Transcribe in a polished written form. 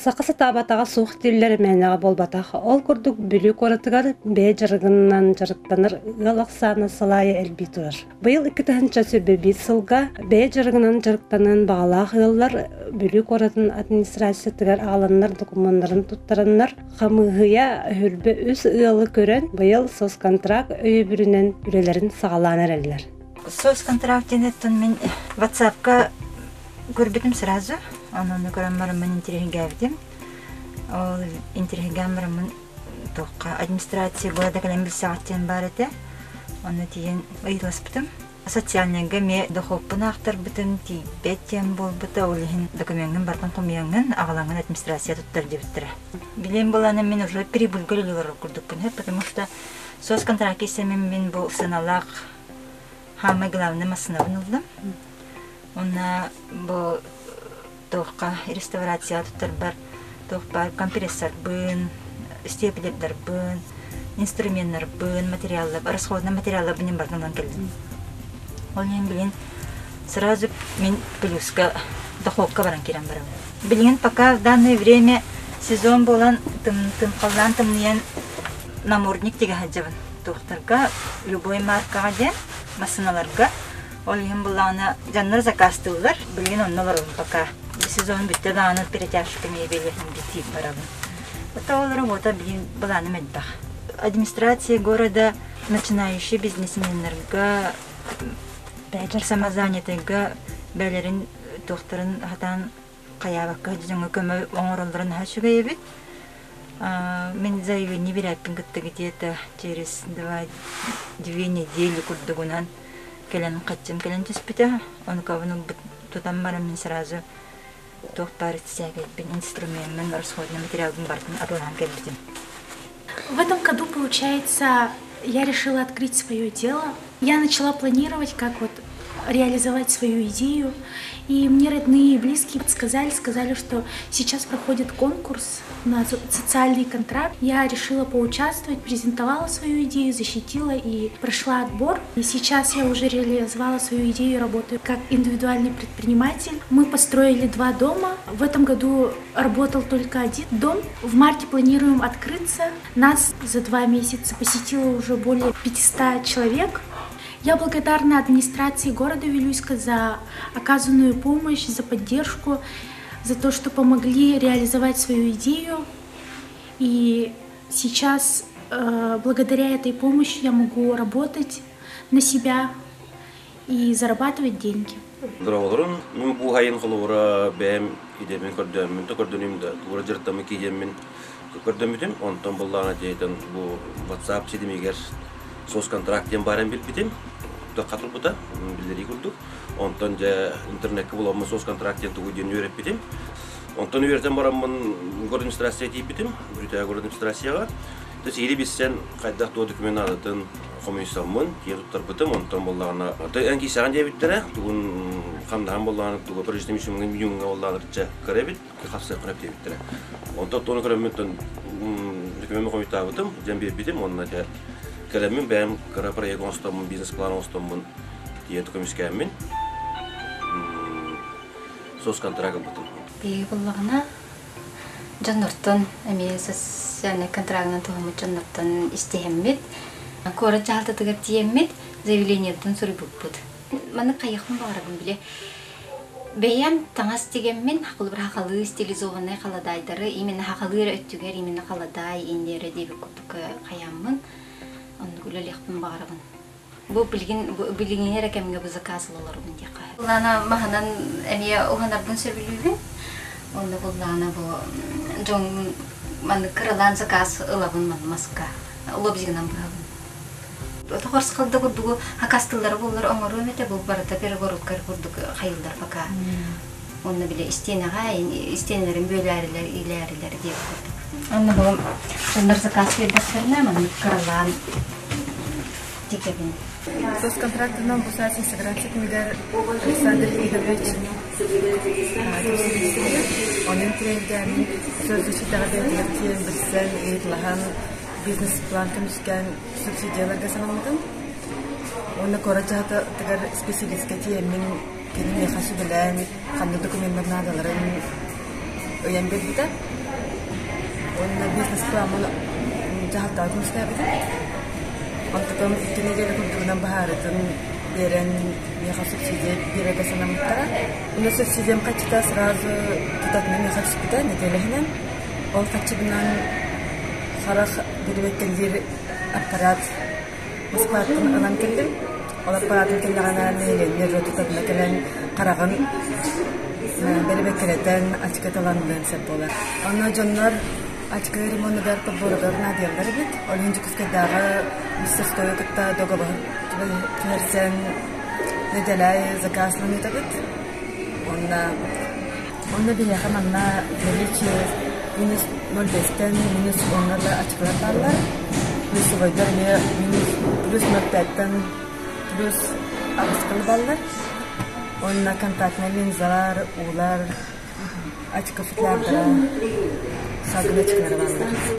Саха сатаабатаҕа суох дииллэр мээнэҕэ буолбатах. Ол курдук Бүлүү куоратыгар бэйэ дьарыгынан дьарыктанар ыал ахсаана сыл аайы элбии турар. Быйыл 2021 сылга бэйэ дьарыгынан дьарыктаныан баҕалаах ыаллар Бүлүү куоратын администрациятыгар аҕаланнар докумуоннарын туттараннар, хамыыһыйа өһүрбэ үс ыалы көрөн, быйыл соцконтракт өйөбүлүнэн үлэлэрин саҕалаан эрэллэр. Соцконтракт диэн мин WhatsApp-ка көрбүтүм сразу. Онон көрөн бараммын интириэһиргээбитим. Ол интириэһиргээн бараммын туохха администрация города кэлэн билсэҕит диэн баар этэ. Онно тиийэн ыйыталаспытым. Социальнайга эмиэ дохуоппун аахтарбытым, тиийбэт диэн буолбута. Ол иһин докумеҥҥын барытын хомуйаҥҥын, аҕалаҥҥын администрация туттар диэбиттэрэ. Билиэн былаана мин уже прибыльга үлэлиир курдукпун потому что соцконтракт исэмин мин бу сыаналаах Хаамай главный массыынабын ыллым. Уонна бу туохха реставрацияҕа туттарбар туох баар компрессорбын, степлердарбын, инструменнарбын, материаллар, расходный материалларбын барытын ылан кэллим. Ол иһин билин сразу мин плюска дохуокка баран киирэн барабын. Билигин пока в данное время сезон буолан тымхаллаан тымныйан намордник тигэ сылдьабын. Туохтарга любой маркаҕа диэн массыыналарга ол иһин былаана дьоннор заказтыыллар билигин онно олоробун пока сезон бүттэ даҕаны перетяжка мебели бүтиip барабын это ол работа билигин былааным элбэх администрация города начинающий бизнесменнарга самозанятыйга бэлэрин туохтарын хатаан хайаабакка дьоҥҥо көмө оҥороллорун наһаа үчүгэй эбит. Мин заявление биэрээппин кытта где-то через две недели курдугунан кэлэн хаччым кэлэн түспүтэ. Онукабын тутан баран мин сразу туох баар сээкэйбин, инструмеммин, расходный материалбын барытын атыылаһан кэлбитим. В этом году, получается, я решила открыть свое дело. Я начала планировать, как вот реализовать свою идею. И мне родные и близкие подсказали, сказали, что сейчас проходит конкурс на социальный контракт. Я решила поучаствовать, презентовала свою идею, защитила и прошла отбор. И сейчас я уже реализовала свою идею, работаю как индивидуальный предприниматель. Мы построили два дома. В этом году работал только один дом. В марте планируем открыться. Нас за 2 месяца посетило уже более 500 человек. Я благодарна администрации города Вилюйска за оказанную помощь, за поддержку, за то, что помогли реализовать свою идею. И сейчас, благодаря этой помощи, я могу работать на себя и зарабатывать деньги. Дороолорун, мин бу сайын холобура бэйэм идэбин көрдөөммүн, то көрдөнүм да, тугура дьарыктаммын киидиэммин көрдөммүтүм. Онтон буллаана диэтен бу WhatsApp ситимигэр соцконтракт диэн баарын билбитим. Тохха турбута, биллэрии курдук. Онтон дьэ интернекке буламмын соцконтракт диэн тугу диэн үөрэппитим. Онтон үөрэтэн бараммын городадминистрация тиийбитим, Бүлүүтээҕи городадминистрацияҕа. То сиһили билсэн хайдах туох документ наадатын хомуйсаммын, киһи туттарбытым, онтон буоллаҕына, эн киисэҕин диэбиттэрэ, тугун хамнаһын буоллаҕына, тугу прожиточный минимумҥа буоллаҕына кыра эбит, хапсыаххын сөп диэбиттэрэ. Онтон туону көрөммүн докумеммун хомуйтаабытым, дьэн биэрбитим, уонна дьэ кэлэммин бэйэм кыра проект оҥостоммун, бизнес-план оҥостоммун тиийэн көмүскээммин соцконтракт ылбытым. Биһиги буллаҕына дьоннортон эмиэ социальнай контрагынан туһаммыт дьоннортон истиһэммит, куорат дьаһалтатыгар тиийэммит заявлениеттан суруйбуппут. Маннык хайыахпын баҕарабын били. Бэйэм таҥас тигэммин, холобур хахалыы стилизованнай халадаайдары именно хахалыы эрэ өттүгэр именно халадаай инньэ диэбит курдук хайааммын оннук үлэлиэхпин баҕарабын. Бу билигин билиҥҥи эрэ кэмҥэ бу заказ ылаларбын диэххэ. Буллаана маһынан эмиэ уһанарбын сөбүлүүбүн. Онно буллаана бу дьон маннык кыралаан заказ ылабын маны маска лобзигынан быһабын. Тохорскалда курдугу хакастыллара буоллар оҥоруом этэ бу барыта перегородкар курдук хайыллар пока. Онно бile истиэнэҕэ истиэнэлэрин бүөлээрилэр иилээрилэр диэбит курдук. Онно бу дьоннор заказ биэрдэхтэринэ маннык кыралаан тигэбин. Соцконтрактынан бу саас интеграция күнүгэр Александр Игоревич онон тирэйдээммин соцзащитаҕа бэйэтигэр тиийэн билсэн, ыйыталаһан, бизнес-план көмүскээн субсидияларга санаммытым. Уонна куорат дьаһалтатыгар специалистка тиийэммин кини миэхэ сүбэлээн, ханнык докуменнар наадаларын ыйан биэрбитэ. Уонна бизнес-плааммын дьаһалтаҕа көмүскээбитим. Онтукам икки нэдиэлэ курдугунан быһаарытын биэрэн миэхэ субсидия биэрэргэ санаммыттара. Онно субсидиям хаччыта сразу тутатына миэхэ түспүтэ нэдиэлэ иһинэн. Ол хаччыбынан харах бирибэккэлиир аппарат Москваттан ылан кэллим. Ол аппаратым кэллэҕинэ нэһилиэнньэ дьон тутатына кэлэн хараҕын бэрибэккэлэтэн ачыкыталаныан сөп буолар. Онно дьоннор ачыкы ремонугар, подборугар наадыйаллар эбит. Ол иһин Дьокуускайдааҕы мастерскойу кытта договор түһэрсэн нэдиэлэ аайы заказ ылан ыытабыт. Уонна онно биһиэхэ манна наличие минус 0,5-тэн минус 10-га да ачыкылар бааллар. Плюсовойдар эмиэ минус плюс 0,5-тэн плюс 8 бааллар. Уонна контактнай линзалар, уулар, очко футлярдара, салгын очколара бааллар.